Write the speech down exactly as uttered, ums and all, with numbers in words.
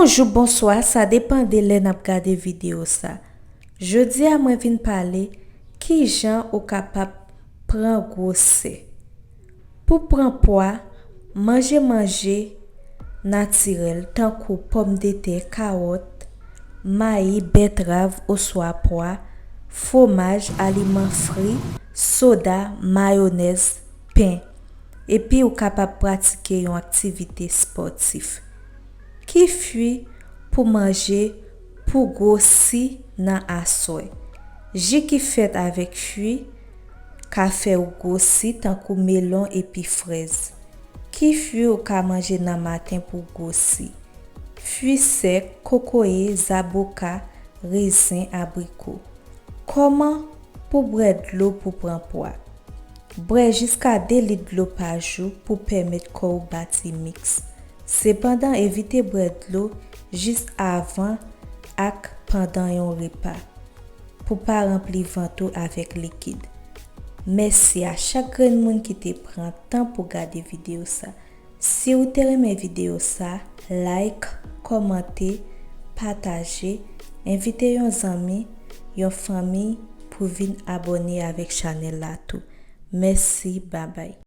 Bonjou, bonswa, sa depann de lè n ap gade videyo sa. Jodi a mwen vin pale kijan ou kapab pran gwosè. Pou pran pwa, manje manje natirèl tankou pòmdetè, kawòt, mayi, bètrav oswa pwa, fwomaj, aliman fri, soda, mayonèz, pen. Epi ou kapab pratike yon aktivite espòtif. Ki fwi pou manje pou gwosi nan aswè? Ji ki fèt avèk fwi ka fè w gwosi, tankou melon epi frèz. Ki fwi ou ka manje nan maten pou gwosi? Fwi sèk, kokoye, zaboka, rezen, abriko. Kòman pou bwè dlo pou pran pwa? Bwè jiska de lit dlo pa jou pou pèmèt kò w bati miks. Sepandan, evite bwè dlo jis avan ak pandan yon repa pou pa ranpli vant ou avèk likid. Mèsi a chak grenn moun ki te pran tan pou gade videyo sa. Si ou te renmen videyo sa, like, kòmante, pataje, envite yon zanmi, yon fanmi pou vin abòne avèk chanèl la tou. Mèsi, babay.